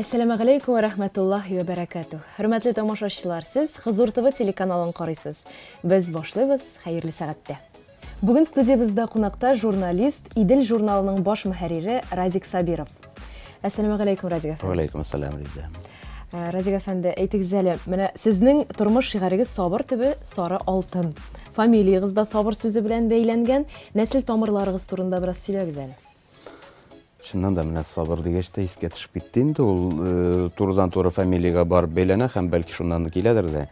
Әссәламәгаләйкүм вә рәхмәтуллаһи вә бәрәкәтүһ. Хөрмәтле тамашачылар, сез Хозур ТВ телеканалын карыйсыз. Без башлыйбыз, хәерле сәгатьтә. Бүген студиябездә кунакта журналист, Идел журналының баш мөхәррире Радик Сабиров. Әссәламәгаләйкүм, Радик әфәнде. Вәләйкүм әссәлам, Риза. Э, Радик әфәнде, әйтегез әле, менә сезнең тормыш шигарегез сабыр төбе сары алтын. Фамилиягез дә сабыр сүзе белән бәйләнгән. Нәсел тамырларыгыз турында бераз сөйләгез әле. Чыннан да менә сабыр дигәч тә искә төшеп китте инде ул э, турыдан-туры фамилиягә барып бәйләнә һәм бәлки шуннан да киләдер дә.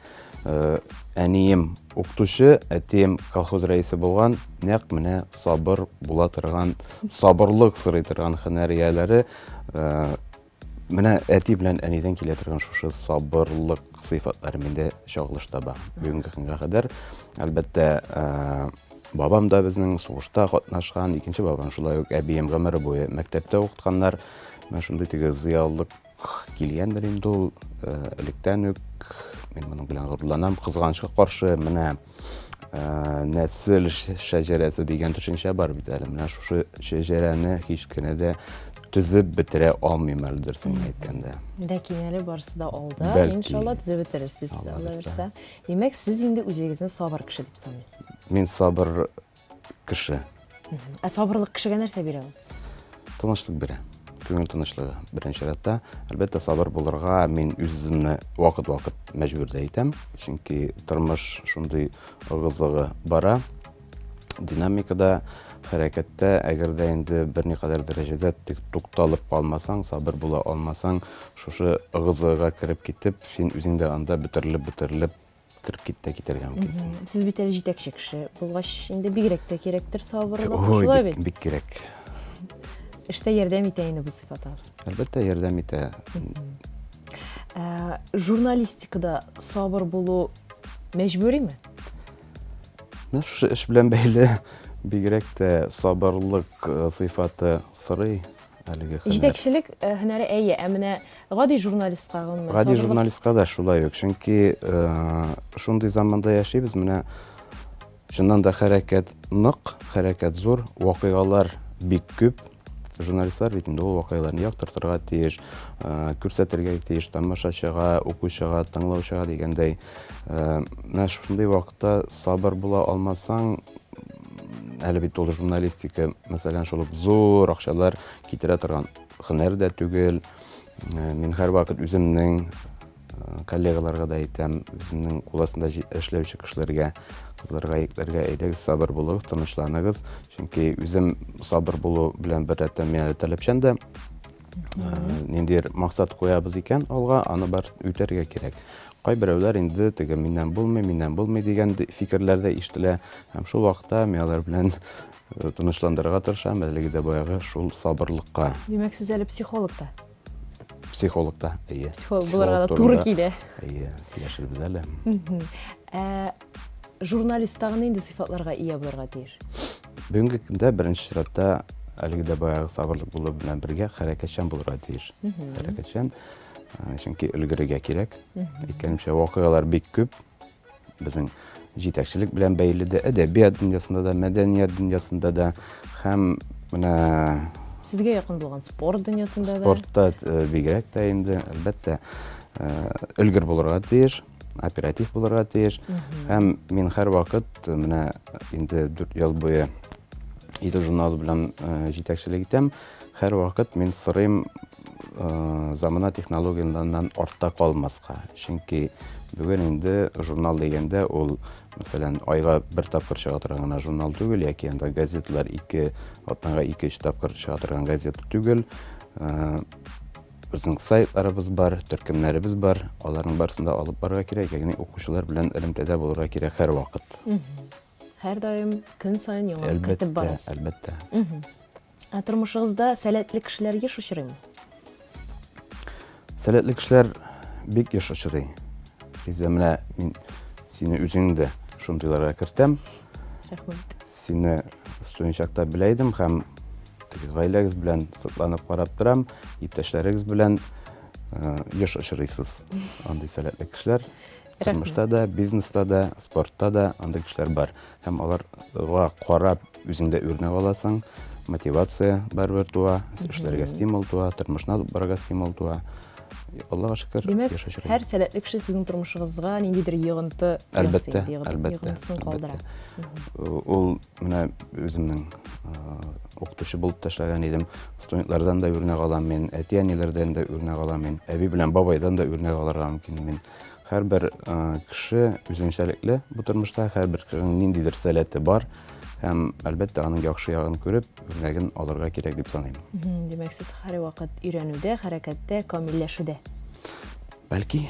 Э, әнием укытучы, әтием колхоз рәисе булган, нәкъ менә сабыр була торган, сабырлык сорый торган һөнәр ияләре. Э, менә әти белән әнидән килә торган шушы сабырлык сыйфатлары миндә чагылыш таба бүгенге көнгә кадәр. Әлбәттә, э, бабам да безнең сугышта катнашкан, икенче бабам шулай ук әбием гомере буе мәктәптә укытканнар. Менә шундый теге зыялылык килгәндер инде ул э, электән үк. Мин моның белән горурланам. Кызганычка каршы, менә э, нәсел шәҗәрәсе дигән төшенчә бар бит әле. Менә шушы шәҗәрәне һич кенә дә төзеп бетерә алмыйм әле, дөресен генә әйткәндә. Ләкин әле барысы да алда. Иншалла төзеп бетерерсез, Алла бирсә. Димәк, сез инде үзегезне сабыр кеше дип саныйсыз. Мин сабыр кеше. Ә сабырлык кешегә нәрсә бирә ул? Тынычлык бирә. Күңел тынычлыгы беренче рәттә. Әлбәттә, сабыр булырга мин үземне вакыт-вакыт мәҗбүр дә итәм, чөнки тормыш шундый ыгы-зыгы бара. Динамикада, хәрәкәттә, әгәр дә инде берникадәр дәрәҗәдә тик тукталып калмасаң, сабыр була алмасаң, шушы ыгы-зыгыга кереп китеп, син үзең дә анда бөтерелеп-бөтерелеп кереп кит тә китәргә мөмкинсең. Сез бит әле җитәкче кеше булгач, инде бигрәк тә кирәктер сабырлык, шулай бит? Бик кирәк. Эштә ярдәм итә инде бу сыйфатыгыз. Әлбәттә, ярдәм итә. Ә, журналистикада сабыр булу мәҗбүриме? Менә шушы эш белән бәйле бигрәк тә сабырлык э, сыйфаты сорый әлеге һөнәр. Җитәкчелек э, һөнәре әйе, ә менә гади журналистка гомумән. Гади журналистка да шулай ук, чөнки э, шундый заманда яшибез, менә чыннан да хәрәкәт нык, хәрәкәт зур, вакыйгалар бик күп. Журналистлар бит инде ул вакыйгаларны яктыртырга тиеш, э, күрсәтергә тиеш тамашачыга, укучыга, тыңлаучыга дигәндәй. Менә шундый вакытта сабыр була алмасаң, әле бит ул журналистика, мәсәлән, шул ук зур акчалар китерә торган һөнәр дә түгел. Мин һәрвакыт үземнең коллегаларга да әйтәм, үземнең кул астында эшләүче кешеләргә, кызларга, егетләргә, әйдәгез, сабыр булыгыз, тынычланыгыз. Чөнки үзем сабыр булу белән беррәттән мин әле таләпчән дә. Ниндидер максат куябыз икән алга, аны бар үтәргә кирәк. Кайберәүләр инде теге миннән булмый, миннән булмый дигән фикерләр дә ишетелә. Һәм шул вакытта мин алар белән э, тынычландырырга тырышам, әлеге дә баягы шул сабырлыкка. Димәк, сез әле психолог та? Психолог та, әйе. Психолог булырга да туры килә. Әйе, сөйләшербез әле. Ә журналист тагын нинди сыйфатларга ия булырга тиеш? Бүгенге көндә беренче чиратта әлеге дә баягы сабырлык булу белән бергә хәрәкәтчән булырга тиеш. Хәрәкәтчән, э, чөнки өлгерергә кирәк. Әйткәнемчә, вакыйгалар бик күп. Безнең җитәкчелек белән бәйле дә, әдәбият дөньясында да, мәдәният дөньясында да һәм менә Сезгә якын булган спорт дөньясында да. Спортта э, бигрәк тә инде, әлбәттә, э, өлгер булырга тиеш, оператив булырга тиеш. Һәм мин һәрвакыт э, менә инде 4 ел буе Идел журналы белән җитәкчелек итәм. Һәрвакыт мин сорыйм замана технологияләреннән артта калмаска. Чөнки бүген инде журнал дигәндә ул, мәсәлән, айга бер тапкыр чыга торган гына журнал түгел, яки анда газеталар ике атнага ике-өч тапкыр чыга торган газета түгел. Безнең сайтларыбыз бар, төркемнәребез бар. Аларның барысын да алып барырга кирәк, ягъни укучылар белән элемтәдә булырга кирәк һәрвакыт. Һәрдаим көн саен яңалык кертеп барасыз. Әлбәттә, әлбәттә. Ә тормышыгызда сәләтле кешеләр еш очрыймы? Сәләтле кешеләр бик еш очрый. Риза, менә мин сине үзең дә шундыйларга кертәм. Рәхмәт. Сине студент чакта белә идем һәм теге гаиләгез белән сокланып карап торам, иптәшләрегез белән э, еш очрыйсыз андый сәләтле кешеләр. Тормышта да, бизнеста да, спортта да андый кешеләр бар. Һәм аларга карап үзең дә үрнәк аласың, мотивация барыбер туа, эшләргә стимул туа, тормышны алып барырга стимул туа. Аллага шөкер, Димәк, һәр сәләтле кеше сезнең тормышыгызга ниндидер йогынты әлбәттә, әлбәттә, йогынтысын калдыра. Ул менә үземнең укытучы булып та эшләгән идем. Студентлардан да үрнәк алам мин, әти-әниләрдән дә үрнәк алам мин, әби белән бабайдан да үрнәк алырга мөмкин мин. Һәрбер кеше үзенчәлекле бу тормышта, һәрбер кешенең ниндидер сәләте бар һәм, әлбәттә, аның яхшы ягын күреп, үрнәген алырга кирәк дип саныйм. Димәк, сез һәрвакыт өйрәнүдә, хәрәкәттә, камилләшүдә. Бәлки.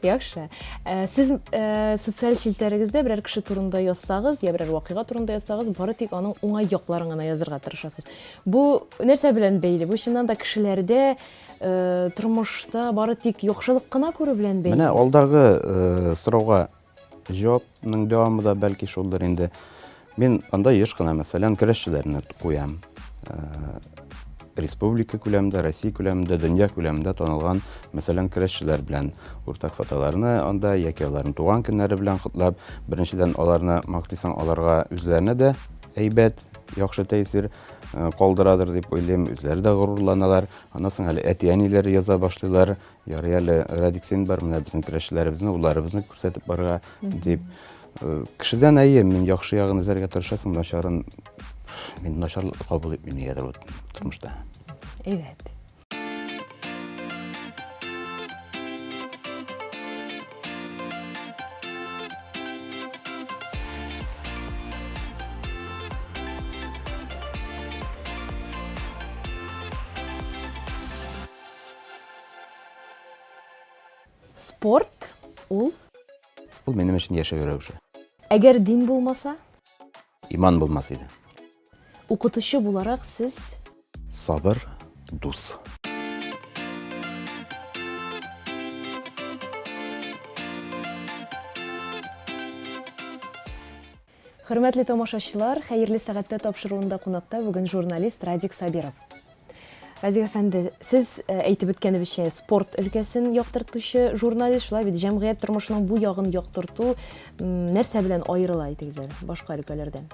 Яхшы. Э, сез э, социаль челтәрегездә берәр кеше турында язсагыз, я берәр вакыйга турында язсагыз, бары тик аның уңай якларын гына язырга тырышасыз. Бу нәрсә белән бәйле? Бу чыннан да кешеләрдә Э, тормышта бары тик яхшылык кына күрү белән бәйле. Менә алдагы э, сорауга җавапның дәвамы да бәлки шулдыр инде. Мин анда еш кына, мәсәлән, көрәшчеләрне куям. Э, республика күләмендә, Россия күләмендә, дөнья күләмендә танылган, мәсәлән, көрәшчеләр белән уртак фотоларны анда яки аларның туган көннәре белән котлап, беренчедән аларны мактыйсың, аларга үзләренә дә әйбәт, яхшы тәэсир калдырадыр дип уйлыйм. Үзләре дә горурланалар. Аннан соң әле әти-әниләре яза башлыйлар. Ярый әле Радик син бар, менә безнең көрәшчеләребезне, улларыбызны күрсәтеп барырга дип. Кешедән әйе, мин яхшы ягын эзләргә тырышасың, начарын мин начарлыкны кабул итмим нигәдер бу тормышта. Әйбәт. Спорт ул? Ул минем өчен яшәү рәвеше. Әгәр дин булмаса? Иман булмас иде. Укытучы буларак сез? Сабыр, дус. Хөрмәтле тамашачылар, Хәерле сәгатьтә тапшыруында кунакта бүген журналист Радик Сабиров. Радик әфәнде, сез э, әйтеп үткәнебезчә, спорт өлкәсен яктыртучы журналист, шулай бит, җәмгыять тормышының бу ягын яктырту нәрсә белән аерыла, әйтегез әле, башка өлкәләрдән?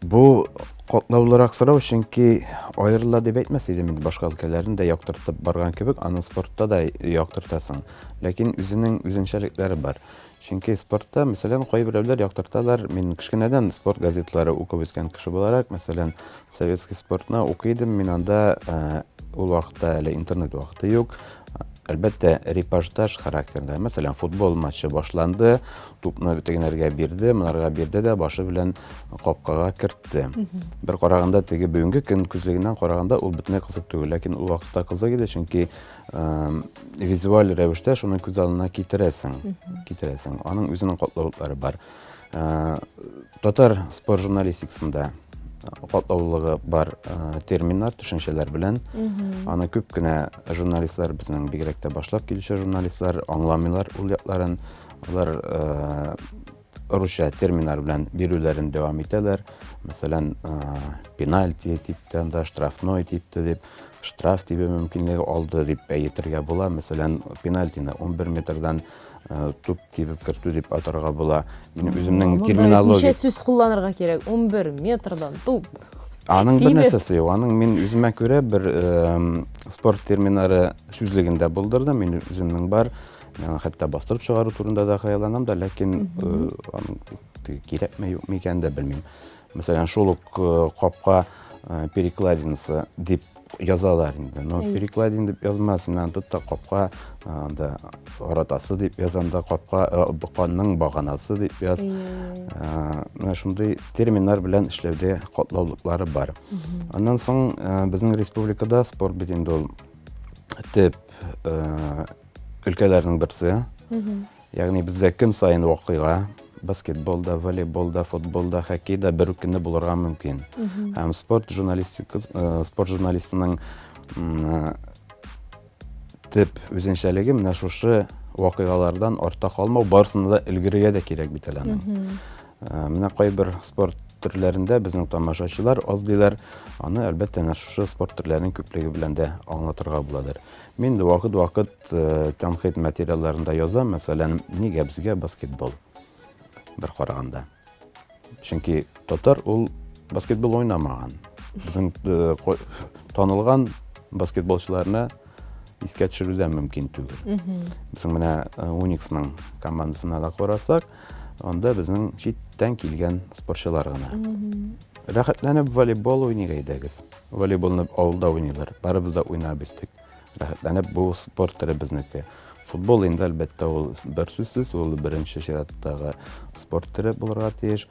Бу катлаулырак сорау, чөнки аерыла дип әйтмәс идем инде, башка өлкәләрне дә яктыртып барган кебек, аны спортта да яктыртасың. Ләкин үзенең үзенчәлекләре бар. Чөнки спортта, мәсәлән, кайберәүләр яктырталар, мин кечкенәдән спорт газеталары укып үскән кеше буларак, мәсәлән, Советский спортны укый идем, мин анда э, ул вакытта әле интернет вакыты юк. Әлбәттә, репортаж характерында. Мәсәлән, футбол матчы башланды, тупны тегенәргә бирде, монарга бирде дә башы белән капкага кертте. Бер караганда теге бүгенге көн күзлегеннән караганда ул бөтенләй кызык түгел, ләкин ул вакытта кызык иде, чөнки визуаль рәвештә шуны күз алдына китерәсең, китерәсең. Аның үзенең катлаулыклары бар. Татар спорт журналистикасында катлаулылыгы бар терминнар, төшенчәләр белән. Аны күп кенә журналистлар, безнең бигрәк тә башлап килүче журналистлар аңламыйлар ул якларын. Алар русча терминнар белән бирүләрен дәвам итәләр. Мәсәлән, пенальти типте анда, штрафной типте дип, штраф тибү мөмкинлеге алды дип әйтергә була. Мәсәлән, пенальтины 11 метрдан туп тибеп кертү дип атарга була. Минем үземнең терминология. Ничә сүз кулланырга кирәк? 11 метрдан туп. Аның бер нәрсәсе юк. Аның мин үземә күрә бер спорт терминнары сүзлегендә булдырдым. Мин үземнең бар. Мин хәтта бастырып чыгару турында да хыялланам да, ләкин аның кирәкме юкмы икәнен дә белмим. Мәсәлән, шул ук капка перекладинасы дип язалар инде. Но перекладин дип язма, син аны тот та капка анда аратасы дип яз, анда капка канның баганасы дип яз. Менә шундый терминнар белән эшләүдә катлаулыклары бар. Аннан соң безнең республикада спорт бит инде ул төп өлкәләрнең берсе. Ягъни бездә көн саен вакыйга, баскетболда, волейболда, футболда, хоккейда бер үк көнне булырга мөмкин. Һәм спорт журналистика, э, спорт журналистының э, төп үзенчәлеге менә шушы вакыйгалардан артта калмау, барысына да өлгерергә дә кирәк бит әле аның. Э, менә кайбер спорт төрләрендә безнең тамашачылар аз диләр. Аны әлбәттә әнә шушы спорт төрләренең күплеге белән дә аңлатырга буладыр. Мин инде вакыт-вакыт э, тәнкыйть материалларында язам, мәсәлән, нигә безгә баскетбол? Бер караганда. Чөнки татар ул баскетбол уйнамаган. Безнең э, танылган баскетболчыларны искә төшерү дә мөмкин түгел. Безнең менә э, Униксның командасына да карасак, анда безнең читтән килгән спортчылар гына. Рәхәтләнеп волейбол уйныйк әйдәгез. Волейболны авылда уйныйлар. Барыбыз да уйнап үстек. Рәхәтләнеп бу спорт төре безнеке. Футбол инде әлбәттә ул бер сүзсез, ул беренче чираттагы спорт төре булырга тиеш.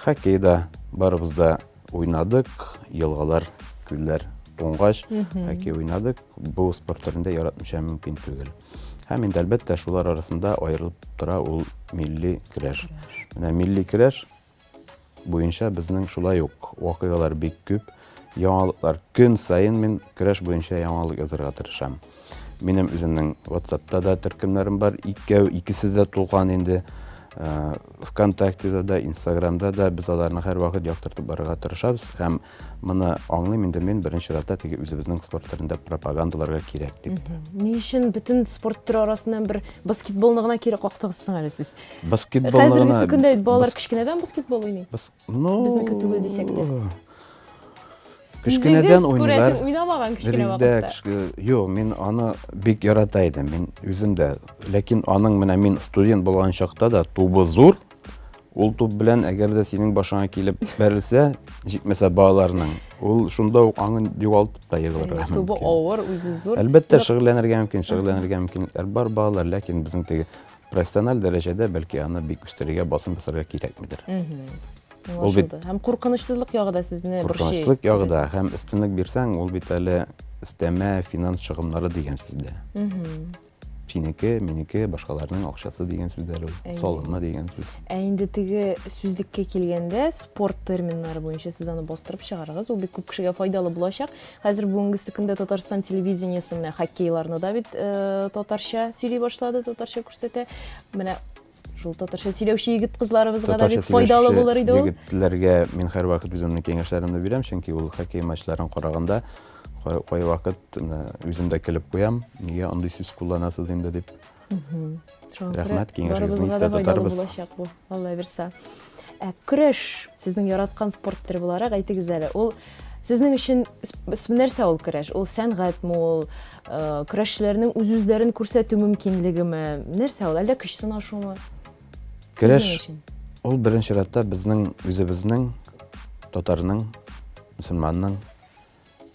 Хоккей да барыбыз да уйнадык, елгалар, күлләр туңгач, хоккей уйнадык. Бу спорт төрен дә яратмыйча мөмкин түгел. Һәм инде әлбәттә шулар арасында аерылып тора ул милли көрәш. Менә милли көрәш буенча безнең шулай ук вакыйгалар бик күп, яңалыклар. Көн саен мин көрәш буенча яңалык язарга тырышам. Минем үземнең WhatsAppта да төркемнәрем бар, икәү, икесе дә тулган инде. Э, ВКонтактеда да, Инстаграмда да без аларны һәрвакыт яктыртып барырга тырышабыз һәм моны аңлыйм инде мин беренче чиратта теге үзебезнең спорт төрендә пропагандаларга кирәк дип. Ни өчен бөтен спорт төре арасыннан бер баскетболны гына кире кактыгыз соң әле сез? Баскетболны гына. Хәзерге көндә бит балалар кечкенәдән баскетбол уйный. Бас... Ну, Безнеке түгел дисәк тә. Кечкенәдән уйныйлар. Күрәсең, уйнамаган кечкенә вакытта. Юк, мин аны бик ярата идем. Мин үзем дә. Ләкин аның менә мин студент булган чакта да тубы зур. Ул туп белән әгәр дә синең башыңа килеп бәрелсә, җитмәсә балаларның, ул шунда ук аңын югалтып та егылырга мөмкин. Тубы авыр, үзе зур. Әлбәттә, шөгыльләнергә мөмкин, шөгыльләнергә мөмкинлекләр бар балалар, ләкин безнең теге Профессиональ дәрәҗәдә бәлки аны бик үстерергә, басым ясарга кирәкмидер. Ул бит һәм куркынычсызлык ягы да сезне борчый. Куркынычсызлык ягы да һәм өстенлек бирсәң, ул бит әле өстәмә финанс чыгымнары дигән сүз дә. Синеке, минеке, башкаларның акчасы дигән сүз дә ул, салымы дигән сүз. Ә инде теге сүзлеккә килгәндә, спорт терминнары буенча сез аны бастырып чыгарыгыз, ул бик күп кешегә файдалы булачак. Хәзер бүгенгесе көндә Татарстан телевидениесе менә хоккейларны да бит э, татарча сөйли башлады, татарча күрсәтә. Менә шул татарча сөйләүче егет кызларыбызга да бик файдалы булыр иде ул. Егетләргә мин һәрвакыт үземнең киңәшләремне бирәм, чөнки ул хоккей матчларын караганда кайвакыт үзем дә көлеп куям, нигә андый сүз кулланасыз инде дип. Рәхмәт, киңәшегезне истә тотарбыз. Булачак бу, Алла бирса. Ә көрәш сезнең яраткан спорт төре буларак әйтегез әле. Ул сезнең өчен нәрсә ул көрәш? Ул сәнгатьме ул? Э, көрәшчеләрнең үз-үзләрен күрсәтү мөмкинлегеме? Нәрсә ул? Әллә көч сынашумы? Көрәш ул беренче чиратта безнең үзебезнең татарның, мөселманның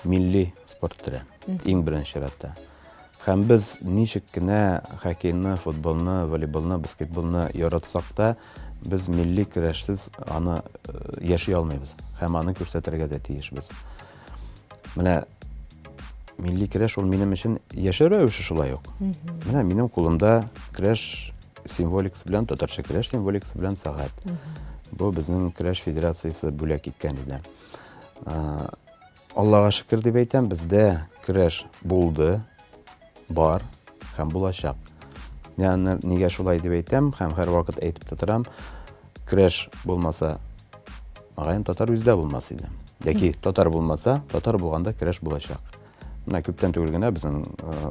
милли спорт төре. Иң беренче чиратта. Һәм без ничек кенә хоккейны, футболны, волейболны, баскетболны яратсак та, без милли көрәшсез аны э, яши алмыйбыз һәм аны күрсәтергә дә тиешбез. Менә милли көрәш ул минем өчен яшәү рәвеше шулай ук. Менә минем кулымда көрәш символикасы белән, татарча көрәш символикасы белән сәгать. Бу безнең көрәш федерациясе бүләк иткән иде. Аллага шөкер дип әйтәм, бездә көрәш булды, бар һәм булачак. Ягъни нигә шулай дип әйтәм һәм һәрвакыт әйтеп тә торам, көрәш булмаса, мөгаен татар үзе дә булмас иде. Яки татар булмаса, татар булганда көрәш булачак. Менә күптән түгел генә безнең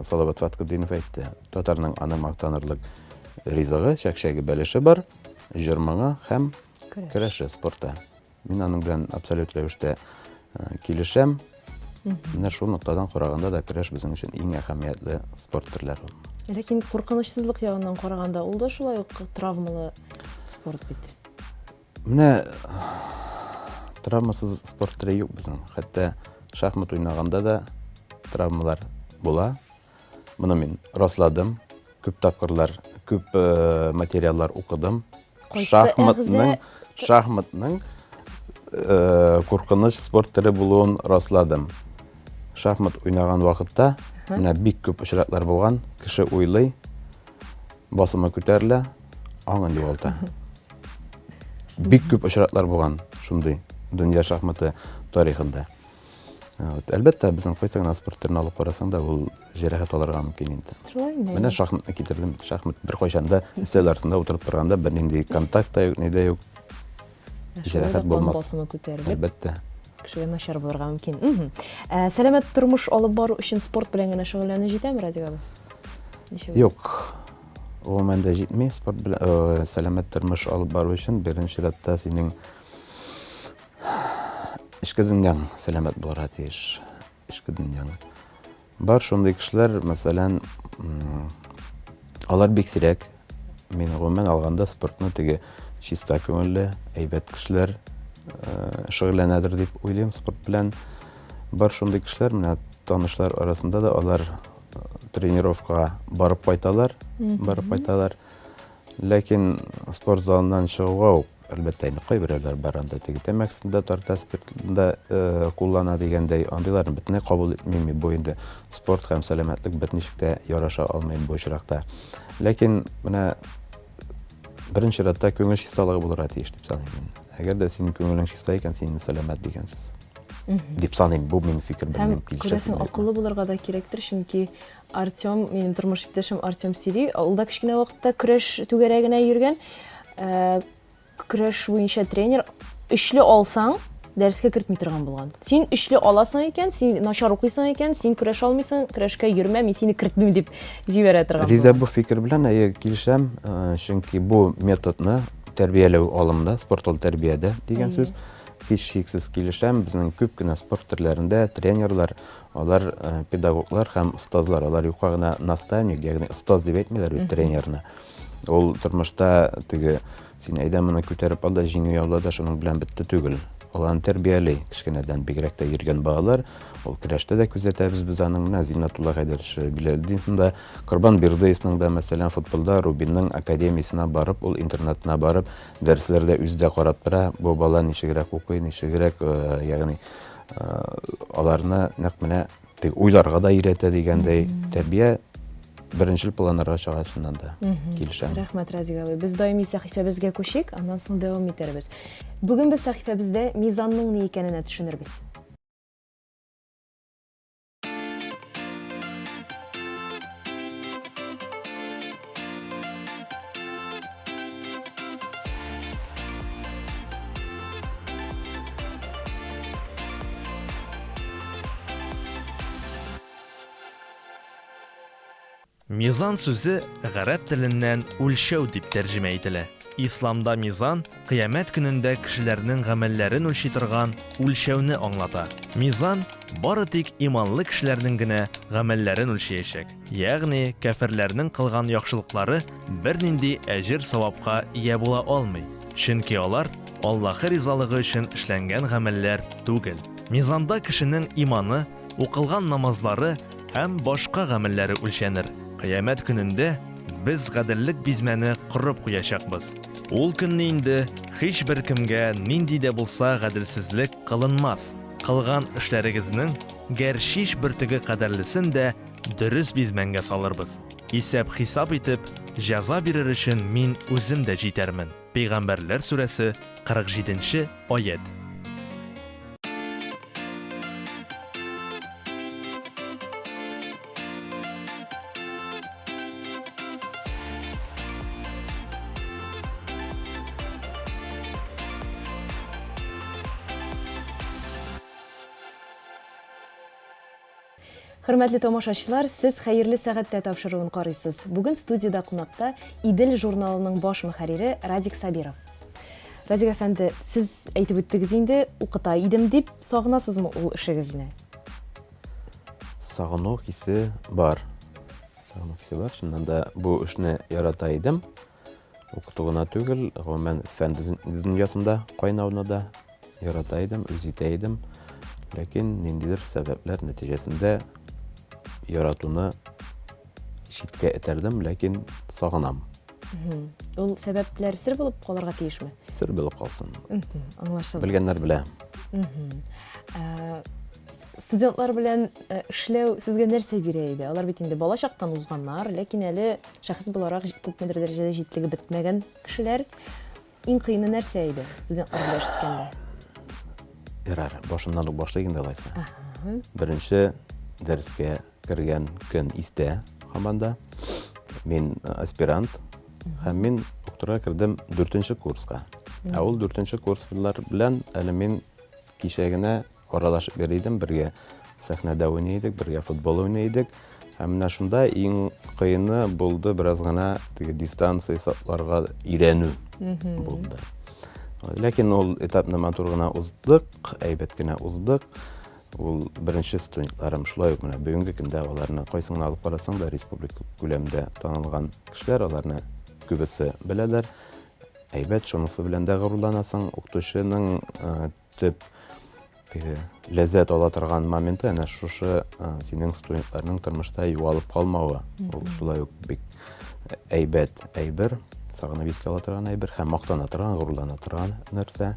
Салават Фаткетдинов әйтте, татарның аны мактанырлык ризыгы, чәкчәге, бәлеше бар, җыр-моңы һәм көрәше, спорты. Мин аның белән абсолют рәвештә э, килешәм. Менә шул ноктадан караганда да көрәш безнең өчен иң әһәмиятле спорт төрләре. Ләкин куркынычсызлык ягыннан караганда ул да шулай ук травмалы спорт бит. Менә травмасыз спорт төре юк безнең. Хәтта шахмат уйнаганда да травмалар була. Моны мин расладым. Күп тапкырлар, күп э, материаллар укыдым. Шахматның, шахматның э, куркыныч спорт төре булуын расладым. Шахмат уйнаган вакытта менә бик күп очраклар булган, кеше уйлый, басымы күтәрелә, аңын югалта. Бик күп очраклар булган шундый дөнья шахматы тарихында. Вот. Әлбәттә, безнең кайсы гына спорт төрен алып карасаң да, ул җәрәхәт алырга мөмкин инде. Шулай инде. Менә шахматны китердем. Шахмат беркайчан да өстәл артында утырып торганда бернинди контакт та юк, ни дә юк. Җәрәхәт булмас. Басымы күтәрелеп. Әлбәттә. Кешегә начар булырга мөмкин. Ә, сәламәт тормыш алып бару өчен спорт белән генә шөгыльләнү җитәме, Радик абый? Юк. Гомумән дә җитми. Спорт белән э, сәламәт тормыш алып бару өчен беренче чиратта синең Эчке дөньяң сәламәт булырга тиеш. Эчке дөньяң. Бар шундый кешеләр, мәсәлән, алар бик сирәк. Мин гомумән алганда спортны теге чиста күңелле, әйбәт кешеләр э, шөгыльләнәдер дип уйлыйм спорт белән. Бар шундый кешеләр, менә танышлар арасында да алар э, тренировкага барып кайталар, барып кайталар. Ләкин спорт залыннан чыгуга ук, әлбәттә, инде кайберәүләр бар анда теге тәмәкесен дә тарта, спиртны да э, куллана дигәндәй, андыйларны бөтенләй кабул итмим мин. Бу инде спорт һәм сәламәтлек берничек тә яраша алмый бу очракта. Ләкин менә беренче чиратта күңел чисталыгы булырга тиеш дип саныйм мин. Әгәр дә синең күңелең чиста икән, син сәламәт дигән сүз. Дип саныйм. Бу минем фикер, белмим, килешәсеңме. Күрәсең, акыллы булырга да кирәктер, чөнки Артем, минем тормыш иптәшем Артем сөйли, ул да кечкенә вакытта көрәш түгәрәгенә йөргән. Э, көрәш буенча тренер өчле алсаң, дәрескә кертми торган булган. Син өчле аласың икән, син начар укыйсың икән, син көрәш алмыйсың, көрәшкә йөрмә, мин сине кертмим дип җибәрә торган. Риза бу фикер белән әйе килешәм, э, чөнки бу методны тәрбияләү алымында, спорт ул тәрбиядә дигән сүз. Һичшиксез килешәм, безнең күп кенә спорт төрләрендә тренерлар Алар э, педагоглар һәм остазлар, алар юкка гына наставник, ягъни остаз дип әйтмиләр бит тренерны. Ул тормышта теге син әйдә моны күтәреп ал да җиңү яула да шуның белән бетте түгел. Ул аны тәрбияли, кечкенәдән бигрәк тә йөргән балалар. Ул көрәштә дә күзәтәбез без аның менә Зиннатулла Хәйдәрович Биләлетдиновның да, Корбан Бирдыевның да, мәсәлән, футболда Рубинның академиясенә барып, ул интернатына барып, дәресләрдә үзе дә карап тора, бу бала ничегрәк укый, ничегрәк, э, ягъни аларны нәкъ менә теге уйларга да өйрәтә дигәндәй тәрбия беренчел планнарга чыга чыннан да килешәм. Рәхмәт, Радик абый. Без даими сәхифәбезгә күчик, аннан соң дәвам итәрбез. Бүген без сәхифәбездә мизанның ни икәненә төшенербез. Мизан сүзе гарәп теленнән үлчәү дип тәрҗемә ителә. Исламда мизан кыямәт көнендә кешеләрнең гамәлләрен үлчи торган үлчәүне аңлата. Мизан бары тик иманлы кешеләрнең генә гамәлләрен үлчәячәк. Ягъни кяферләрнең кылган яхшылыклары бернинди әҗер-савапка ия була алмый, чөнки алар Аллаһы ризалыгы өчен эшләнгән гамәлләр түгел. Мизанда кешенең иманы, укылган намазлары һәм башка гамәлләре үлчәнер. Кыямәт көнендә без гаделлек бизмәне корып куячакбыз. Ул көнне инде һичбер кемгә нинди дә булса гаделсезлек кылынмас. Кылган эшләрегезнең гәрчич бөртеге кадәрлесен дә дөрес бизмәнгә салырбыз. Исәп-хисап итеп, җәза бирер өчен мин үзем дә җитәрмен. Пәйгамбәрләр сүрәсе, 47 нче аять. Хөрмәтле тамашачылар, сез Хәерле сәгатьтә тапшыруын карыйсыз. Бүген студиядә кунакта Идел журналының баш мөхәррире Радик Сабиров. Радик әфәнде, сез әйтеп үттегез инде, укыта идем дип, сагынасызмы ул эшегезне? Сагыну хисе бар. Сагыну хисе бар. Чыннан да бу эшне ярата идем. Укыту гына түгел, гомумән фән дөньясында кайнауны да ярата идем, үз итә идем. Ләкин ниндидер сәбәпләр нәтиҗәсендә яратуны читкә этәрдем, ләкин сагынам. Ул сәбәпләр сер булып калырга тиешме? Сер булып калсын. Аңлашылды. Белгәннәр белә. Ә, студентлар белән э, эшләү сезгә нәрсә бирә иде? Алар бит инде бала чактан узганнар, ләкин әле шәхес буларак күпмедер дәрәҗәдә җитлегеп бетмәгән кешеләр. Иң кыены нәрсә иде студентлар белән эш иткәндә? Ярар, башыннан ук башлыйк инде алайса. Беренче дәрескә кергән көн истә һаман да. Мин э, аспирант һәм мин укытырга кердем дүртенче курска. Ә ул дүртенче курслар белән әле мин кичә генә Аралашып йөри идем, бергә сәхнәдә уйный идек, бергә футбол уйный идек. Һәм менә шунда иң кыены булды бераз гына теге дистанция сакларга өйрәнү булды. Ләкин ул этапны матур гына уздык, әйбәт кенә уздык. Ул беренче студентларым шулай ук менә бүгенге көндә аларны кайсын гына алып карасаң да республика күләмендә танылган кешеләр, аларны күбесе беләләр. Әйбәт, шунысы белән дә горурланасың. Укытучының э, төп теге ләззәт ала торган моменты әнә шушы э, синең студентларның тормышта югалып калмавы. Ул шулай ук бик әйбәт әйбер, сагынып искә ала торган әйбер һәм мактана торган, горурлана торган нәрсә.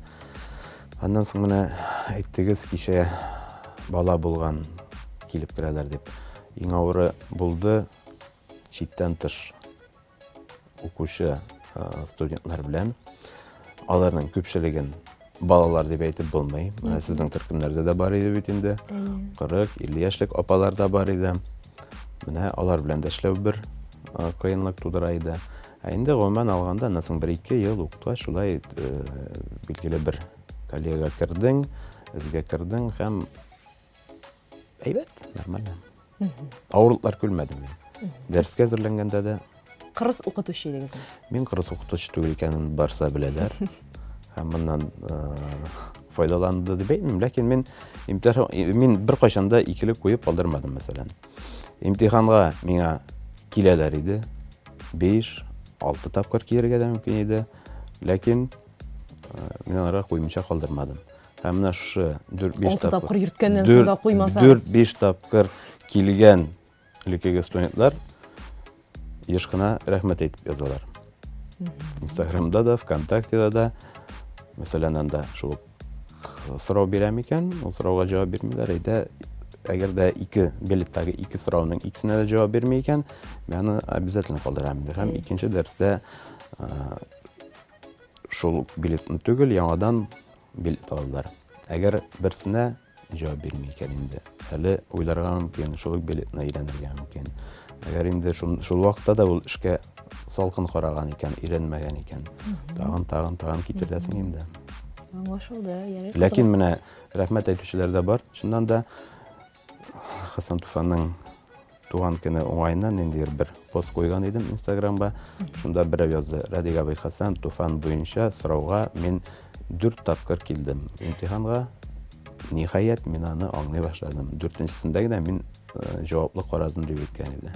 Аннан соң менә әйттегез, кичә бала булган килеп керәләр дип. Иң авыры булды читтән тыш укучы студентлар белән. Аларның күпчелеген балалар дип әйтеп булмый. Менә сезнең төркемнәрдә дә бар иде бит инде. 40-50 яшьлек апалар да бар иде. Менә алар белән дә эшләү бер кыенлык тудыра иде. Ә инде гомумән алганда, аннан соң бер-ике ел укытуга шулай билгеле бер коллега кердең, эзгә кердең һәм әйбәт, нормально. Авырлыклар күрмәдем мин. Дәрескә әзерләнгәндә дә. Кырыс укытучы идегезме? Мин кырыс укытучы түгел икәнен барса беләләр. Һәм моннан файдаланды дип әйтмим, ләкин мин имтихан мин беркайчан да икеле куеп калдырмадым, мәсәлән. Имтиханга миңа киләләр иде. 5, 6 тапкыр килергә дә мөмкин иде. Ләкин мин аларга куймыйча калдырмадым. Һәм менә шушы 4-5 тапкыр, тапкыр йөрткәннән соң да куймасагыз. 4-5 тапкыр килгән элеккеге студентлар еш кына рәхмәт әйтеп язалар. Инстаграмда да, ВКонтактеда да, мәсәлән, анда шул сорау бирәм икән, ул сорауга җавап бирмиләр. Әйдә, әгәр дә ике билеттагы ике сорауның икесенә дә җавап бирми икән, мин аны обязательно калдырам. Һәм икенче дәрестә шул ук билетны түгел, яңадан билет алалар. Әгәр берсенә җавап бирми икән инде, әле уйларга мөмкин, шул ук билетны өйрәнергә мөмкин. Әгәр инде шул, шул вакытта да ул эшкә салкын караган икән, өйрәнмәгән икән, тагын, тагын, тагын китерәсең инде. Аңлашылды. Ярый. Ләкин менә рәхмәт әйтүчеләр дә бар. Чыннан да Хасан Туфанның туган көне уңаеннан ниндидер бер пост куйган идем Инстаграмга. Шунда берәү язды, Радик абый Хасан Туфан буенча сорауга мин дүрт тапкыр килдем имтиханга. Ниһаять, мин аны аңлый башладым. Дүртенчесендә генә мин э, җаваплы карадым дип әйткән иде.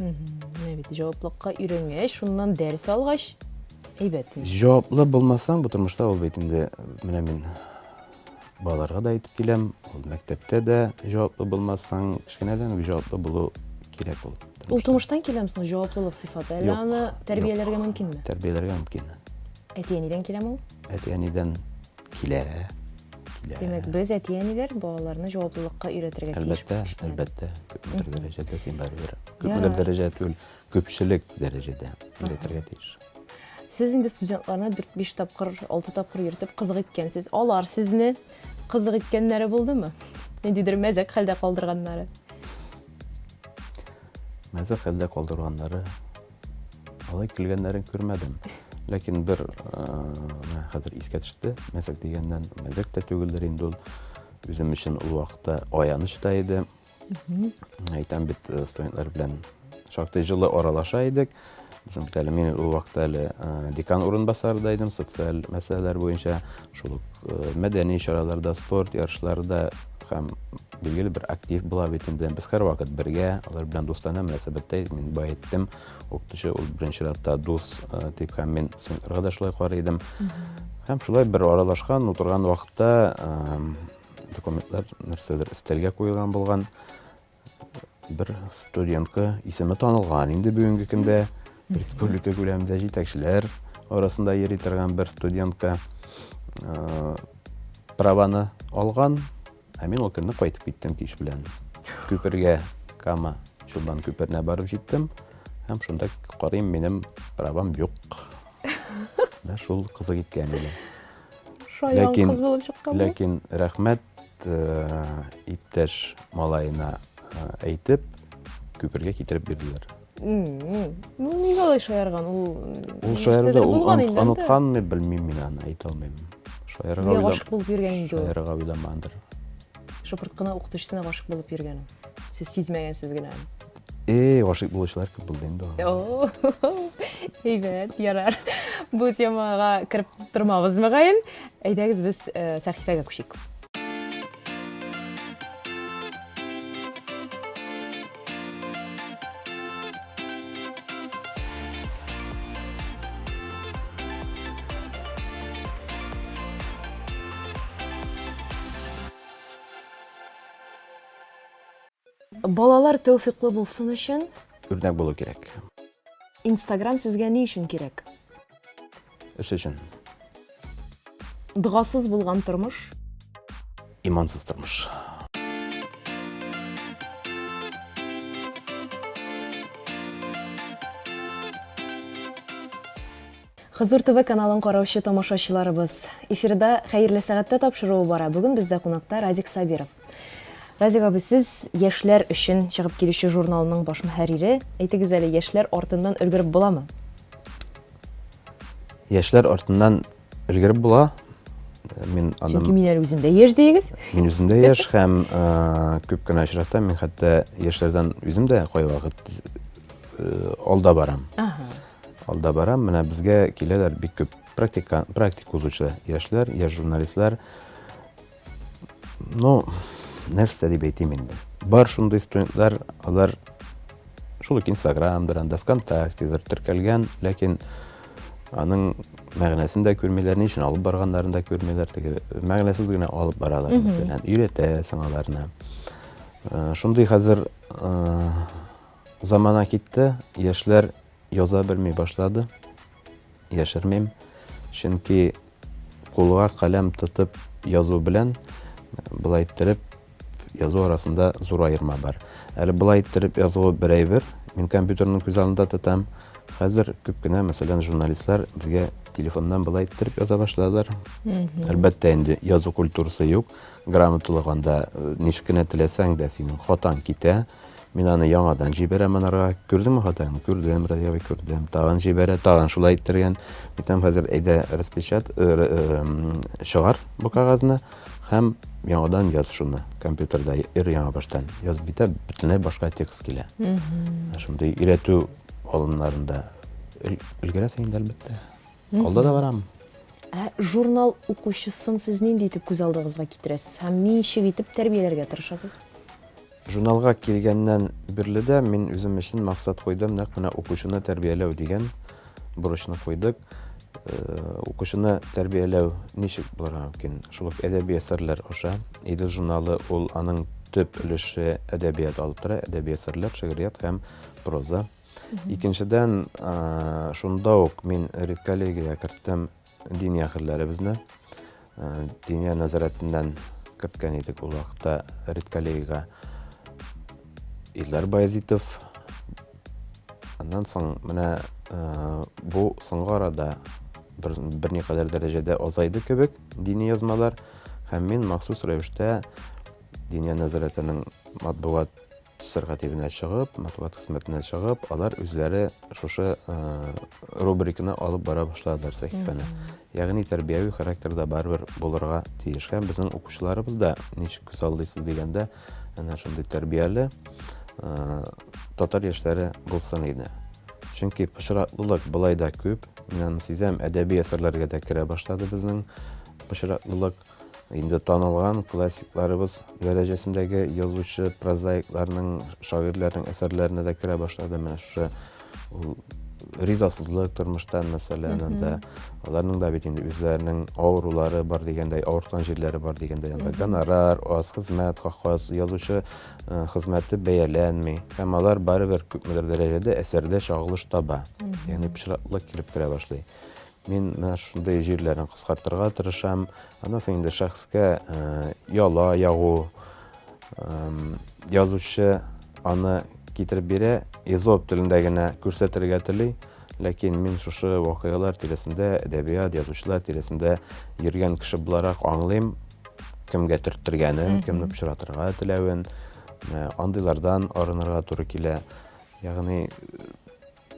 Менә бит җаваплыкка өйрәнгәч, шуннан дәрес алгач, әйбәт. Җаваплы булмасаң, бу тормышта ул бит инде менә мин Балаларга да әйтеп киләм, ул мәктәптә дә җаваплы булмасаң, кечкенәдән үк җаваплы булу кирәк ул. Ул тумыштан киләме соң җаваплылык сыйфаты? Әллә аны тәрбияләргә мөмкинме? Тәрбияләргә мөмкин. Әти-әнидән киләме ул? Әти-әнидән килә. Килә. Димәк, без әти-әниләр балаларны җаваплылыкка өйрәтергә тиешбез. Әлбәттә, әлбәттә. Күпмедер дәрәҗәдә син барыбер. Күпмедер дәрәҗә түгел, күпчелек дәрәҗәдә өйрәтергә тиеш. Сез инде студентларны 4-5 тапкыр, 6 тапкыр йөртеп кызык иткәнсез. Алар сезне кызык иткәннәре булдымы? Ниндидер мәзәк хәлдә калдырганнары. Мәзәк хәлдә калдырганнары алай килгәннәрен күрмәдем. Ләкин бер менә хәзер искә төште, мәзәк дигәннән, мәзәк тә түгелдер инде ул. Үзем өчен ул вакытта аяныч та иде. Әйтәм бит, э, студентлар белән шактый җылы аралаша идек. Безнең бит әле мин ул вакытта әле э, декан урынбасары да идем, социаль мәсьәләләр буенча, шул ук э, мәдәни чараларда, спорт ярышларда һәм билгеле бер актив була бит инде. Без һәрвакыт бергә, алар белән дустанә мөнәсәбәттә идек. Мин бай әйттем, укытучы ул беренче чиратта дус дип һәм мин студентларга да шулай карый идем. Һәм шулай бер аралашкан, утырган вакытта Документлар нәрсәдер өстәлгә куелган булган. Бер студентка исеме танылган инде бүгенге көндә республика күләмендә җитәкчеләр арасында йөри торган бер студентка э, праваны алган. Ә мин ул көнне кайтып киттем кич белән. Күпергә Кама Чулман күперенә барып җиттем. Һәм шунда карыйм, минем правам юк. Менә шул кызык иткән иде. Шаян ләкин, кыз булып чыккан. Ләкин рәхмәт э, иптәш малаена э, әйтеп, күпергә китереп бирделәр. Ну, нигә алай шаярган? Ул Ул шаярды, ул онытканмы, белмим мин аны, әйтә алмыйм. Шаярырга уйлап. Гашык булып йөргән инде ул. Шаярырга уйламагандыр. Шыпырт кына укытучысына гашык булып йөргән ул. Сез сизмәгәнсез генә. Эй, гашыйк булучылар күп булды инде. Әйбәт, ярар. Бу темага кереп тормабыз мөгаен. Әйдәгез без э, сәхифәгә күчик. Балалар тәүфиклы булсын өчен үрнәк булу кирәк. Инстаграм сезгә ни өчен кирәк? Эш өчен. Догасыз булган тормыш? Имансыз тормыш. Хозур ТВ каналын караучы тамашачыларыбыз, эфирда Хәерле сәгатьтә тапшыруы бара. Бүген бездә кунакта Радик Сабиров. Радик абый, сез яшьләр өчен чыгып килүче журналның баш мөхәррире. Әйтегез әле, яшьләр артыннан өлгереп буламы? Яшьләр артыннан өлгереп була. Мин аның Чөнки мин әле үзем дә яшь диегез. Мин үзем дә яшь һәм күп кенә очракта мин хәтта яшьләрдән үзем дә кайвакыт алда барам. Ага. Алда барам. Менә безгә киләләр бик күп практика, практика узучы яшьләр, яшь журналистлар. Ну, нәрсә дип әйтим инде. Бар шундый студентлар, алар шул ук Инстаграмдыр, анда ВКонтактедыр теркәлгән, ләкин аның мәгънәсен дә күрмиләр, ни өчен алып барганнарын да күрмиләр, теге мәгънәсез генә алып баралар, мәсәлән, өйрәтәсең аларны. Э, шундый хәзер э, замана китте, яшьләр яза белми башлады. Яшермим, чөнки кулга каләм тотып язу белән болай иттереп язу арасында зур аерма бар. Әле болай иттереп язуы бер әйбер, мин компьютерны күз алдында тотам. Хәзер күп кенә, мәсәлән, журналистлар безгә телефоннан болай иттереп яза башладылар. Әлбәттә инде язу культурасы юк, грамоталык анда э, ничек кенә теләсәң дә синең хатаң китә. Мин аны яңадан җибәрәм анарга. Күрдеңме хатаңны? Күрдем, Разия абый, күрдем. Тагын җибәрә, тагын шулай иттергән. Әйтәм, хәзер әйдә распечат, э, э, чыгар бу кәгазьне һәм яңадан яз шуны компьютерда өр яңа баштан. Яз битә, бөтенләй башка текст килә. Шундый өйрәтү алымнарында өлгерәсең инде, әлбәттә. Алда да барам. Ә журнал укучысын сез нинди итеп күз алдыгызга китерәсез һәм ничек итеп тәрбияләргә тырышасыз? Журналга килгәннән бирле дә мин үзем өчен максат куйдым, нәкъ менә укучыны тәрбияләү дигән бурычны куйдык. Э, укучыны тәрбияләү ничек булырга мөмкин? Шул ук әдәби әсәрләр аша. Идел журналы ул аның төп өлеше әдәбият алып тора, әдәби әсәрләр, шигърият һәм проза. Икенчедән, э, шунда ук мин редколлегиягә керттем дини әһелләребезне. Э, Диния нәзарәтеннән керткән идек ул вакытта редколлегиягә Илдар Баязитов. Аннан соң менә э, бу соңгы арада бер, берникадәр дәрәҗәдә азайды кебек дини язмалар һәм мин махсус рәвештә Диния нәзарәтенең матбугат Сәркатибенә чыгып, матбугат хезмәтенә чыгып, алар үзләре шушы рубриканы алып бара башладылар сәхифәне. Ягъни тәрбияви характерда барыбер булырга тиеш. Һәм безнең укучыларыбыз да ничек күзаллыйсыз дигәндә, әнә шундый тәрбияле татар яшьләре булсын иде. Чөнки пычраклылык болай да күп. Мин аны сизәм, әдәби әсәрләргә дә керә башлады безнең пычраклылык. Инде танылган классикларыбыз дәрәҗәсендәге язучы, прозаикларның, шагыйрьләрнең әсәрләренә дә керә башлады. Менә шушы ул ризасызлык тормыштан, мәсәлән, анда аларның да бит инде үзләренең авырулары бар дигәндәй, авырткан җирләре бар дигәндәй, анда гонорар аз, хезмәт хакы аз, язучы э, хезмәте бәяләнми. Һәм алар барыбер күпмедер дәрәҗәдә әсәрдә чагылыш таба. Ягъни пычраклык килеп керә башлый. Мин менә шундый җирләрен кыскартырга тырышам. Аннан соң инде шәхескә э, яла ягу, язучы аны китереп бирә, изоп телендә генә күрсәтергә тели. Ләкин мин шушы вакыйгалар тирәсендә, әдәбият, язучылар тирәсендә йөргән кеше буларак аңлыйм, кемгә төрттергәнен, кемне пычратырга теләвен. Андыйлардан арынырга туры килә. Ягъни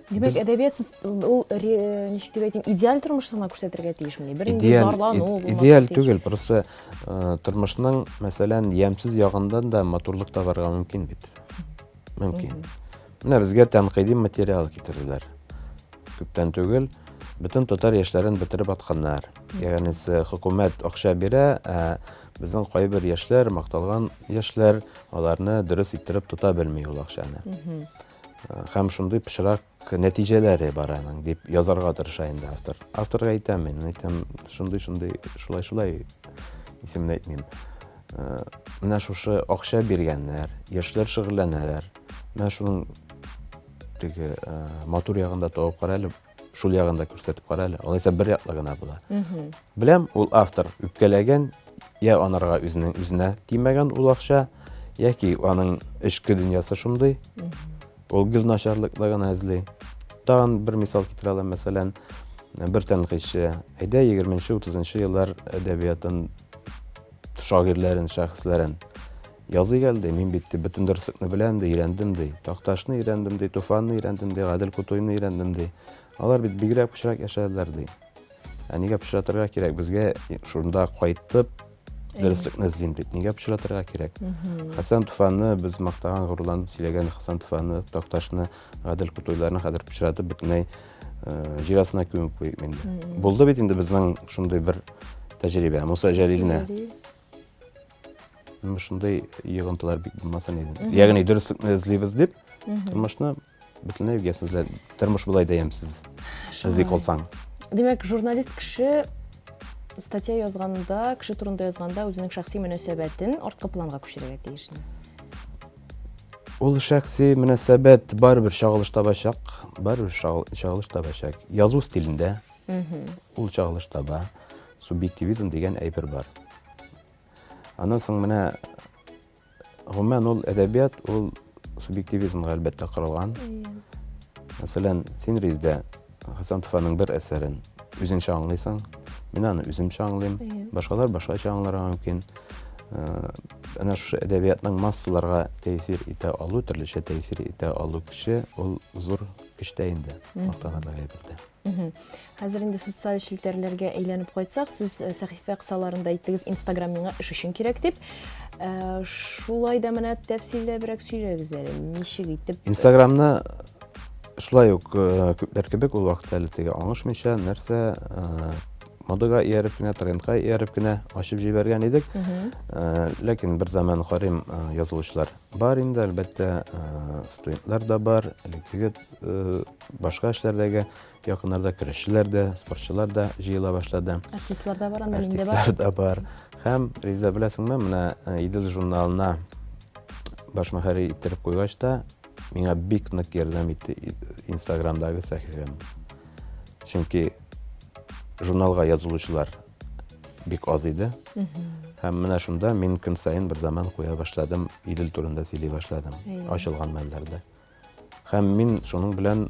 Димәк, әдәбият ул ничек дип әйтим, идеаль тормышны гына күрсәтергә тиешмени? Бернинди зарлану булмаска Идеаль түгел, просто э, тормышның, мәсәлән, ямьсез ягыннан да матурлык табарга мөмкин бит. Мөмкин. Менә безгә тәнкыйди материал китерделәр. Күптән түгел бөтен татар яшьләрен бетереп атканнар. Ягъни хөкүмәт акча бирә, ә безнең кайбер яшьләр, макталган яшьләр, аларны дөрес иттереп тота белми ул акчаны. Һәм шундый пычрак нәтиҗәләре бар аның дип язарга тырыша инде автор. Авторга әйтәм мин, әйтәм, шундый-шундый, шулай-шулай исемен әйтмим. Менә шушы акча биргәннәр, яшьләр шөгыльләнәләр. Менә шуның теге матур ягын да табып кара әле, шул ягын да күрсәтеп кара әле. Алайса бер яклы гына була. Беләм, ул автор үпкәләгән, я анарга үзенең үзенә тимәгән ул акча, яки аның эчке дөньясы шундый. Ул гел начарлыкны гына эзли. Тагын бер мисал китерә алам, мәсәлән, бер тәнкыйтьче, әйдә 20-30 еллар әдәбиятын шагыйрьләрен, шәхесләрен языйк әле, ди. Мин бит бөтен дөреслекне беләм, ди, өйрәндем, ди. Такташны өйрәндем, ди, Туфанны өйрәндем, ди, Гадел Кутуйны өйрәндем, ди. Алар бит бигрәк пычрак яшәделәр, ди. Ә нигә пычратырга кирәк? Безгә шунда кайтып дөреслекне эзлим дип, нигә пычратырга кирәк? Хәсән Туфанны без мактаган, горурланып сөйләгән Хәсән Туфанны, Такташны, Гадел Кутуйларны хәзер пычратып бөтенләй җир астына күмеп куйыйк инде. Булды бит инде безнең шундый бер тәҗрибә. Муса Җәлилне. Шундый йогынтылар бик булмасын иде. Ягъни дөреслекне эзлибез дип, тормышны бөтенләй ямьсезләр. Тормыш болай да ямьсез. Эзли калсаң. Димәк, журналист кеше статья язганда, кеше турында язганда үзенең шәхси мөнәсәбәтен арткы планга күчерергә тиеш. Ул шәхси мөнәсәбәт барыбер чагылыш табачак, барыбер чагылыш табачак. Язу стилендә ул чагылыш таба. Субъективизм дигән әйбер бар. Аннан соң менә гомумән ул әдәбият ул субъективизмга әлбәттә корылган. Мәсәлән, син Риздә Хәсән Туфанның бер әсәрен үзеңчә аңлыйсың, мин аны үземчә аңлыйм, башкалар башкача аңларга мөмкин. Әнә шушы әдәбиятның массаларга тәэсир итә алу, төрлечә тәэсир итә алу көче, ул зур көчтә инде, мактанырлык әйбер дә. Хәзер инде социаль челтәрләргә әйләнеп кайтсак, сез сәхифә кысаларында әйттегез, Инстаграм миңа эш өчен кирәк дип. Шулай да менә тәфсилләбрәк сөйләгез әле, ничек итеп? Инстаграмны шулай ук күпләр кебек ул вакытта әле теге аңышмыйча нәрсә модага ияреп кенә, трендка ияреп кенә ачып җибәргән идек. Ләкин бер заман карыйм, язылучылар бар инде, әлбәттә, студентлар да бар, элеккеге башка эшләрдәге якыннарда көрәшчеләр дә, спортчылар да җыела башлады. Артистлар да бар, анда мин дә бар. Артистлар да бар. Һәм, Риза, беләсеңме, менә Идел журналына баш мөхәррир иттереп куйгач та, миңа бик нык ярдәм итте Инстаграмдагы сәхифәм. Чөнки журналга язылучылар бик аз иде. Һәм менә шунда мин көн саен бер заман куя башладым, Идел турында сөйли башладым, ачылган мәлләрдә. Һәм мин шуның белән